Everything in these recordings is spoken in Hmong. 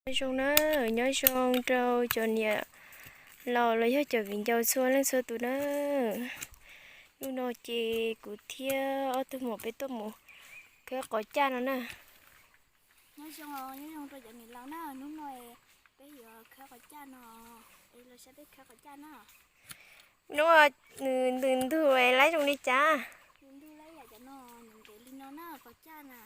Nyob zoo na, nyob zoo rau cov niam laus los yog cov viv ncaus txhua leej txhua tus na. Hnub no ces kuv thiab ob tug muam peb tuaj mus khawb qos caj no na. Nyob zoo, nyob zoo rau cov niam laus na, hnub no peb yuav khawb qos caj no, es los saib peb khawb qos caj na. Hnub no nws ntws ntug laib zoo li cas? Ntws ntug laib yam cov no, nws ntev li no na, qos caj na.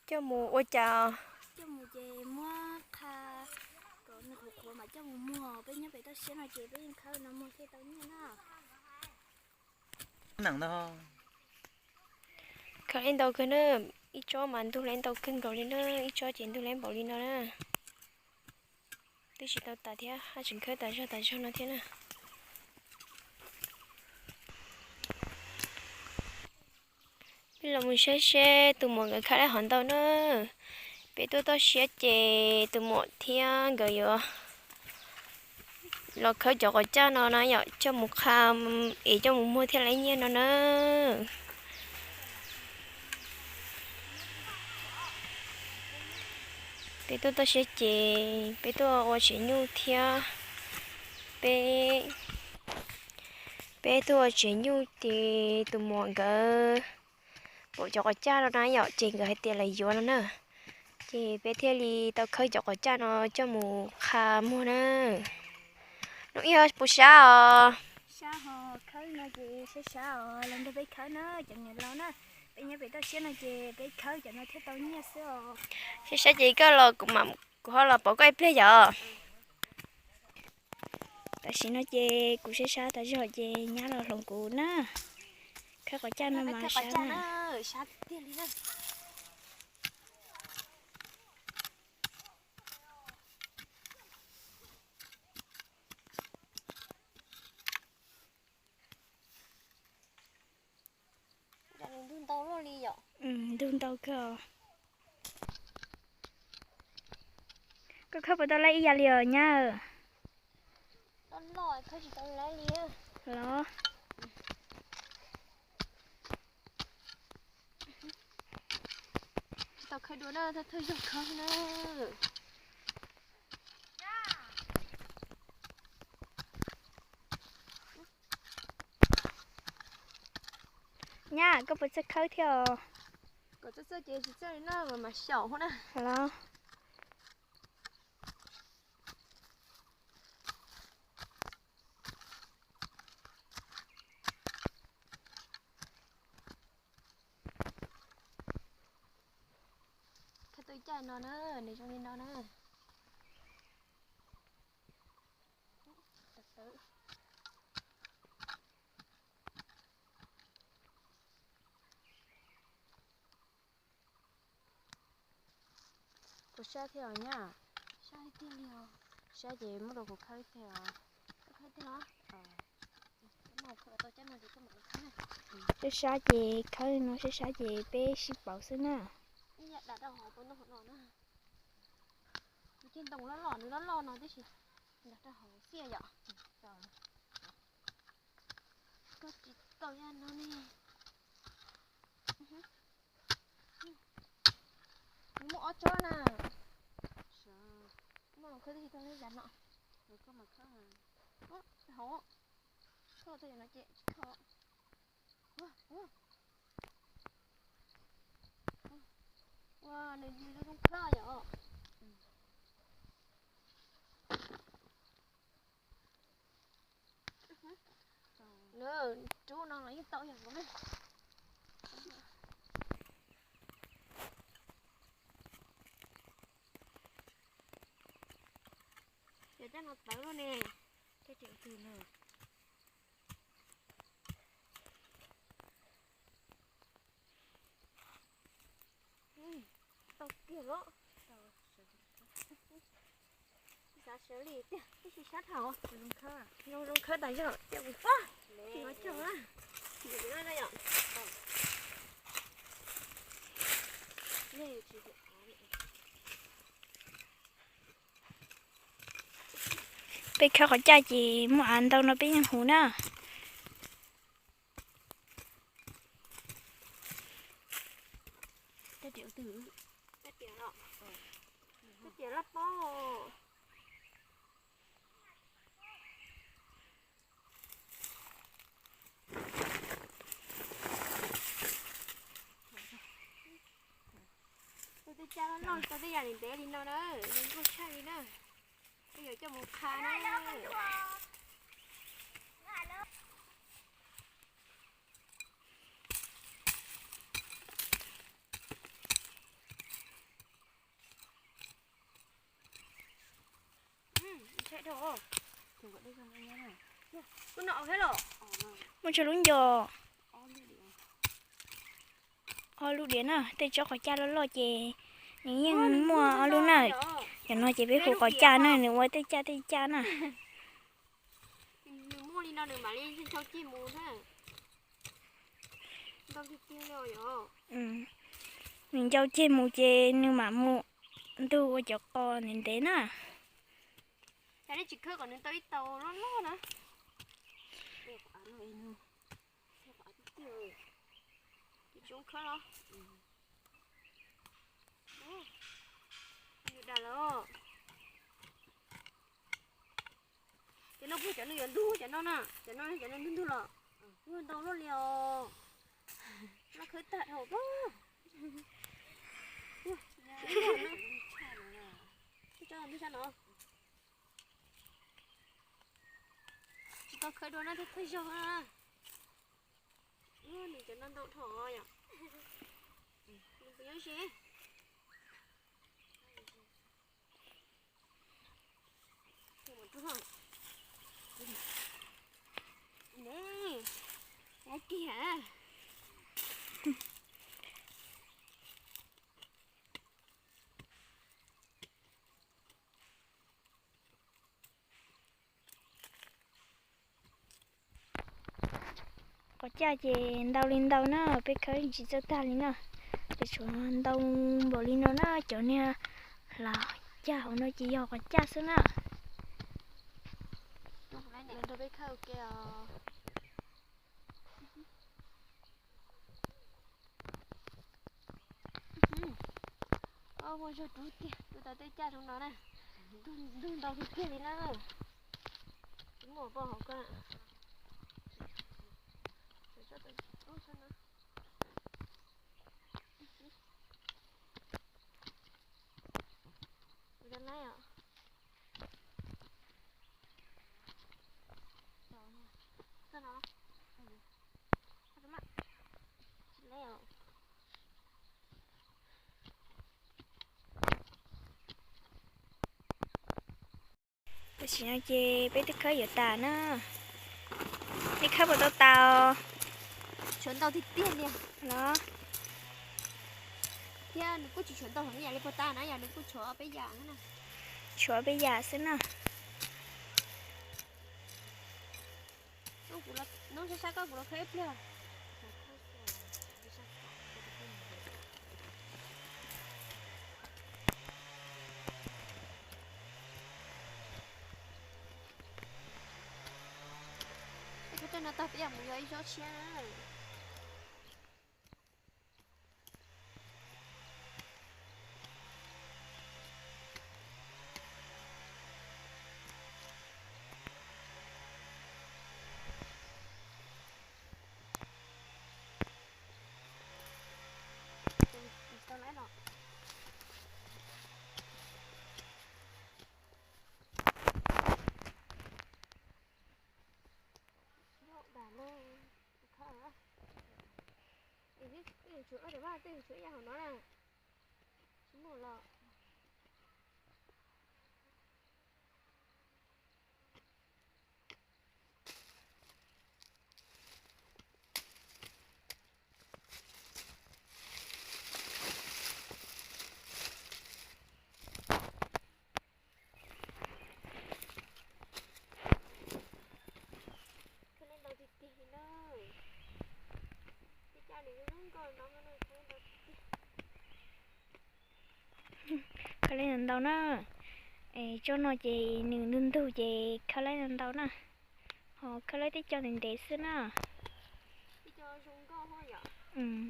Coj mus ua cas? Coj mus ces muab qha kom nws qhuav qhuav mam coj mus muag, peb nyob pem toj siab no ces peb yeej khawb no muag thiaj tau nyiaj na. Khawb laib ntau kawg na, ib tsob mas ntug laib ntau kawg nkaus li na, ib tsob ces ntug laib npaum li no na. Twb tsis tau tas thiab, haj tseem khawb tas zog tas zog no thiab na. Peb los mus saib seb tus muam nkawd khawb laib hov ntau na. Peb tuaj toj siab ces tus muam thiab nkawd yuav los khawb cov qos caj no na yom, coj mus qha es coj mus muag thiaj laib nyiaj no na. Peb tuaj toj siab ces peb tuaj ua tsev nyuj thiab. Peb, peb tuaj ua tsev nyuj ces tus muam nkawd pom cov qos caj no na yom, ces nkawd hais tias lawv yuav no na. Ces peb thiaj li tau khawb cov qos caj no coj mus qha muag na. Nub ib puas sab os? Sab ho, khawb no ces sab sab os, los nrog peb khawb na cov niam laus na. Peb nyob pem toj siab no ces peb khawb cov no thiaj tau nyiaj xwb os. Sab sab ces koj los kuv mam, kuv ho los pom koj ib pliag yom. Tam sim no ces kuv sab sab tas zog ces nyab los hloov kuv na. Khawb qos caj no mas sab na. Ntug ntau kawg. Koj khawb puas tau laib ib yam li os nyab? Los, tsis tau khawb dua na, thawj thawj zaug khawb na. Nyab, koj puas txawj khawb thiab os? Kom txawj txawj ces tsis txawj li na, mas xyaum hos na. Los. Khawb tau ib caj no na, nws zoo li no na. Puas sab thiab os nyab? Sab tiag li os. Sab ces muab rau kuv khawb ib teg os. Sab sab ces khawb no, sab sab ces peb sib pauv xwb na. Tus ceg ntoo loj loj, nws loj loj no tib si. Nrog rau hauv xiaj yom. Koj tsis tau yam no ne. Nws muaj ob tsob na. Muaj khawb tib si tau yam no. Hauv, koj tau yam no ces tsis kho. Ua, nws zoo zoo khawb yom. Rub no los yeej tau yog. Yog caj no tawv loj ne. Caj tseem twg no. Tau kiag los. Xav sawv li tiag, tib si sab dhau. Zoo zoo khawb tas zog tiag, kuv pab. Tsis no cog na. Peb khawb qhov caj ces muaj av ntau no peb yeej huv na. Caj tiam twg? Caj tiam no. Koj tias laj paub. Tau tej caj loj loj, tau tej yam ntev ntev li no na, zoo nkauj tshaj li na. Peb yuav coj mus qha na. Muaj tsawg lub ncov? Ob lub diam na, tej tsob qos caj loj loj ces nws yeej muaj ob lub na. Cov no ces peb hu qos caj na, nws ua tej caj tej caj na. Nws muaj li no nws mam li ncau ceg mus na. Ntau tiag tiag li os. Nws ncau ceg mus ces nws mam mus ntug ua cov qos ntev ntev na. Cas nej tsis khawb kom nws tau ib tau loj loj na. Tsis zoo khawb los? Yus dag lawm. Cov no puag cov nws yuav ntug cov no na, cov no cov nws ntug ntug los. Ntau luaj li os. Laj khawb tag dhau. Tsis tau khawb dua no thiaj thawj zaug na. Nws cov no ntau dhau yom. Nws puas nyob ze? Ne, kiag. Qos caj ces ntau li ntau na, peb khawb tsis txawj tag li na. Ces tshuav ntau npaum li no na, cov niag hla caj hauv no ces yog qos caj xwb na. Nrog peb khawb ua ke os. Muaj zog rub tiag, rub tau tej caj zoo no na. Ntug ntau tiag tiag li na. Muaj poj hauv ko. Tam sim no ces peb twb khawb yuav tas na. Nej khawb puas tau tas os? Tshuav ntau tiag tiag li no. Thiab nws kuj tsis tshuav ntau heev ib yam li puag ta na, yog nws kuj tshuav peb yam, tshuav peb yam xwb na. Hnub sab sab koj kuv los khawb ib pliag. Khawb tej no tag peb yam mus yog ib zaub tshiab na. Tej tshuav ib yam hauv no na. Tsis muaj los. Khawb ntau tiag tiag li na. Tej caj nws zoo nkauj no, khawb ntau tiag tiag. Khawb laib ntau ntau na. Tsob no ces nws ntug ntug ces khawb laib ntau ntau na. Ho khawb laib tej co ntev ntev xwb na. Tej co zoo nkauj yom. Mm.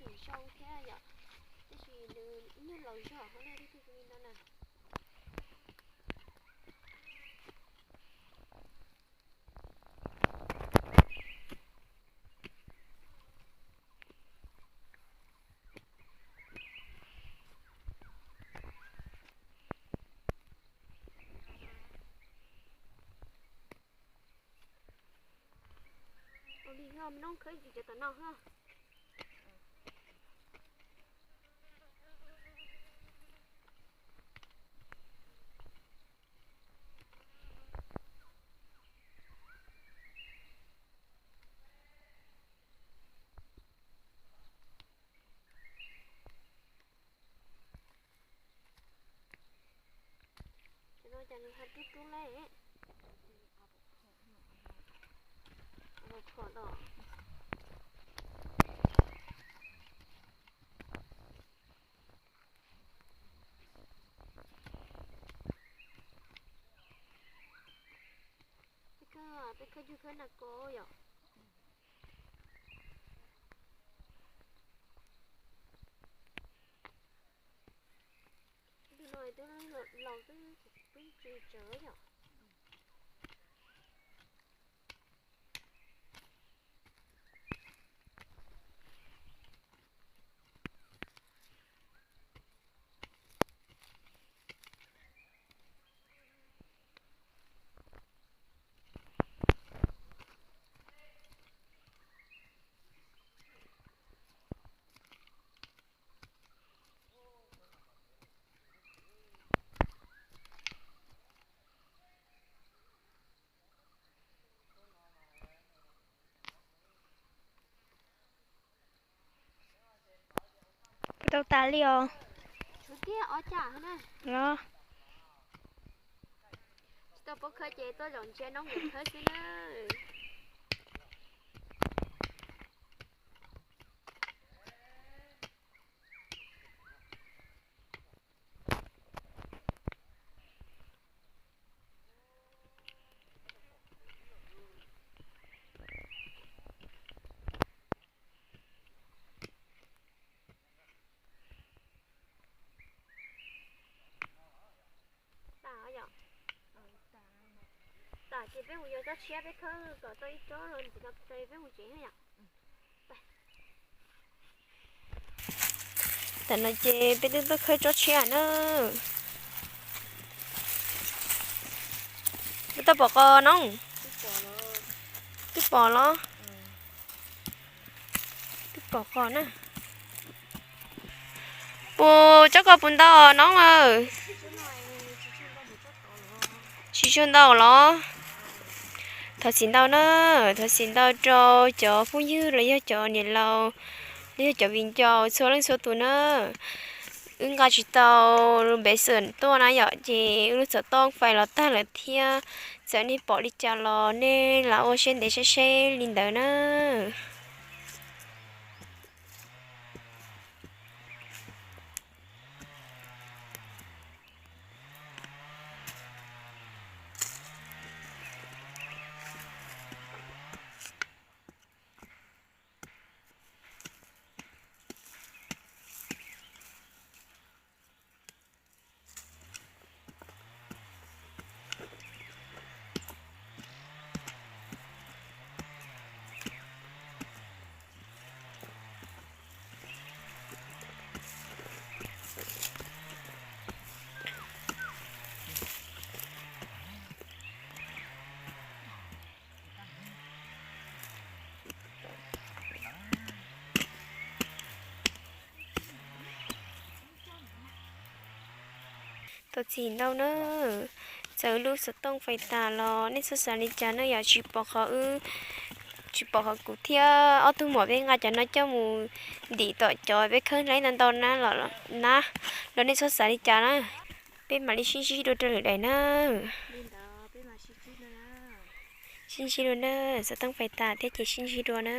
Zoo thiab yom, tab sis nws ib nyuag laus zog hauv no li no na. Ua li ho noob khawb ntsis cov tom no ho. Cov no cas nws ho rub rub lawm. Peb khawb, peb khawb cug khawb na ko yom. Tus no twb laus twb pib tsw tsawv yom. Tau tas li os. Los. Tsis tau paub khawb ces tuaj zaum ntsia noob nkawd khawb xwb na. Tas yom. Tas ces peb mus yuav tsob tshiab peb khawb kom tau ib tsob los ntxiv no peb mus tsev yom. Tam no ces peb twb tuaj khawb tsob tshiab na. Twb tau pom qos no. Twb pom los. Twb pom qos na. Puas tsob ko puas ntau no? Tsis tshua ntau los. Thov txim ntau na, thov txim ntau rau cov phooj ywg los yog cov niam laus, los yog cov viv ncaus txhua leej txhua tus na. Wb nqa tsis tau npev xwm tuaj na yom, ces wb lub xov tooj fais los tag lawm thiab. Txawm nej pom li cas los nej lam ua siab ntev saib seb li ntawd na. Thov txim ntau na, txawm lub xov tooj fais tas los nej txhob xav li cas na yom, tsis pom qhov wb, tsis pom qhov kuv thiab ob tug muam peb nqa cov no coj mus ntim tom cov peb khawb ntau ntau na, los nej txhob xav li cas na. Peb mam li sib ntsib dua rau lwm daim na. Sib ntsib dua na, xov tooj fais tas thiab ces sib ntsib dua na.